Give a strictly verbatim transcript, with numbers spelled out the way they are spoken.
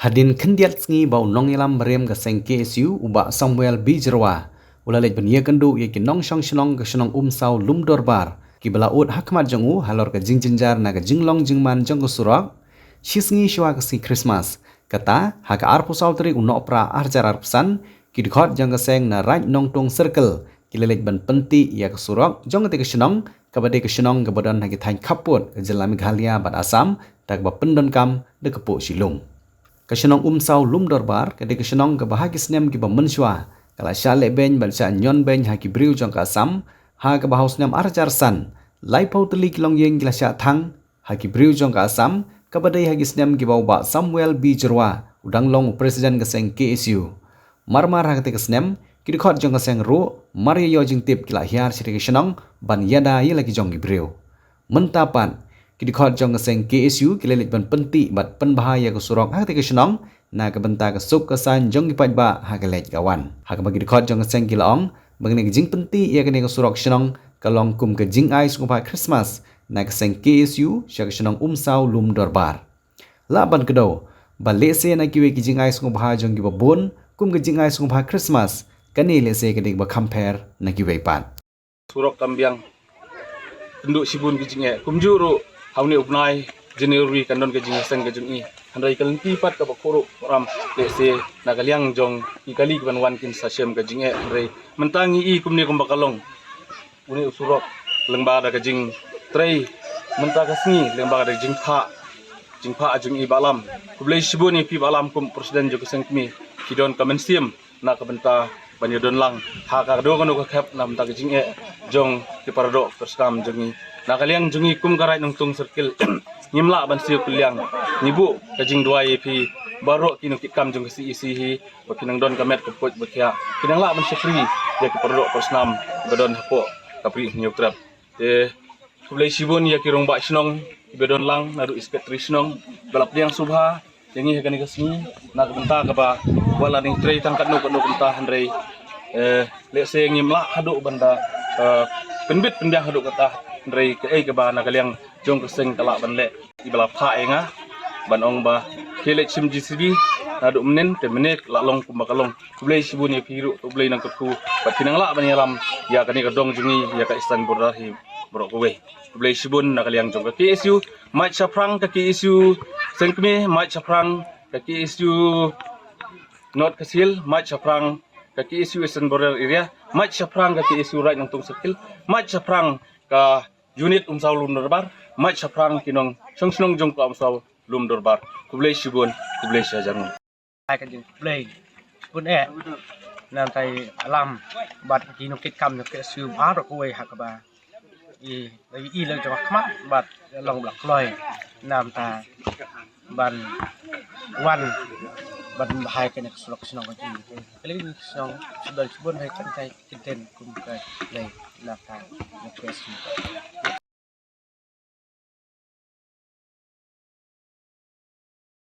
Hadien khyndiat sngi ba u nongïalam briew ka seng K S U u Bah Samuel B Jyrwa u la leit ban ïakynduh ïa ki nongshong shnong ka shnong Umsaw Lumdorbar kiba la ud ha khmat jong u halor ka jingjynjar na ka jinglong jingman jong ka surok. Shi sngi shuwa ka sngi Christmas, kata ha ka arphew saw tarik u Nohprah arhajar arphew san, ki dkhot jong ka seng na Raid Nongtung Circle ki la leit ban pyntih ïa ka surok jong katei ka shnong kaba dei ka shnong kaba don ha ki thaiñ khappud ka jylla Meghalaya bad Assam, da kaba pyndonkam da ka puh shilum. Ka shnong Umsaw Lumdorbar ka dei ka shnong kaba ha ki snem kiba mynshuwa ka la shah lehbeiñ bad shah ñion beiñ ha ki briew jong ka Assam, ha kaba ha u snem arhajar san, laiphew tylli ki longïing ki la shah thang ha ki briew jong ka Assam, kaba dei ha ki snem kiba u Bah Samuel B Jyrwa u dang long u president ka seng K S U. Marmar ha katei ka snem, ki dkhot jong ka seng ruh mar ïa ïoh jingtip ki la hiar sha katei ka shnong ban ïada ïa la ki jong ki briew. Mynta pat, ki dkhot jong ka seng K S U ki la leit ban pyntih bad pynbha ïa ka surok ha katei ka shnong na ka bynta ka suk ka saiñ jong ki paidbah ha ka leit ka wan. Ha kaba ki dkhot jong ka seng ki la ong ba kane ka jingpyntih ïa kane ka surok shnong ka long kum ka jingai sngewbha Christmas na ka seng K S U sha ka shnong Umsaw Lumdorbar. Lah ban kdew ba lehse na kiwei ki jingai sngewbha jong kiba bun kum ka jingai sngewbha Christmas, kane lehse ka dei kaba kham pher na kiwei pat. Surok kam biang. Tynduh shibun ki jingeh. Kumjuh ruh ha une u bnai January kan don ka jingïaseng ka jong i. Hynrei ka lynti pat kaba khuruh ram lehse na ka liang jong ki kali kiban wan kin sa shem ka jingeh. Hynrei mynta ngi i kumne kumba ka long. Une u surok lyngba da ka jingtrei mynta ka sngi lyngba da ka jingphah, jingphah jong i Bah Lam. Khublei shibun ïa phi Bah Lam kum president jong ka seng kmie. Phi don ka mynsiem na ka bynta ban ïadon lang ha kano kano ka khep na bynta ka jingeh jong ki paradoh parasnam jong ngi. Na ka liang jong ngi kum ka Raid Nongtung Circle, ngim lah ban siew kylliang. Ngi buh ka jingduwai ïa phi baroh ki nongkitkam jong ka C E C hi, ba ki nang don ka met ka put ba ki ha, ki nang lah ban shakri ïa ki paradoh parasnam ba don hapoh ka Bri Hynñiewtrep. Te khublei shibun ïa ki rangbah shnong kiba don lang, naduh i secretary shnong ba la pdiang sngewbha ïa ngi ha kane ka sngi na ka bynta kaba wat la ngi trei tang katno katno kumta. Hynrei eh lehse ngim lah haduh ban da eh pynbit pynbiang haduh kata. Hynrei kaei kaba na ka liang jong ka seng ka lah ban leh, iba la phah ïa nga ban ong ba khie leit shim J C B naduh mynnin, te mynne la long kumba ka long. Khublei shibun ïa phi ruh, khublei nang kyrkhu bad phi nang lah ban ïalam ïa kane ka dong jong ngi, ïa ka Eastern Border hi baroh kawei. Khublei shibun na ka liang jong ka K S U, mait shaphrang ka K S U Sengkmie, mait shaphrang ka K S U North Khasi Hills, mait shaphrang ka K S U Eastern Border Area, mait shaphrang ka K S U Raid Nongtung Circle, mait shaphrang ka Unit Umsaw Lumdorbar, mait shaphrang ki nongshong shnong jong ka Umsaw Lumdorbar. Khublei shibun, khublei shihajar nguh. Ai ka jingkhublei shibun eh na ka bynta i Alam bad ki nongkitkam jong ka K S U baroh kawei ha kaba i la ïohi la jong ka khmat bad long ba la kloi na ka bynta ban wan ban bha ïa kane ka surok shnong ka jong ngi. Khublei shibun, shibun, shibun ha kane ka kyntien kum ka lei na ka bynta ka K S U.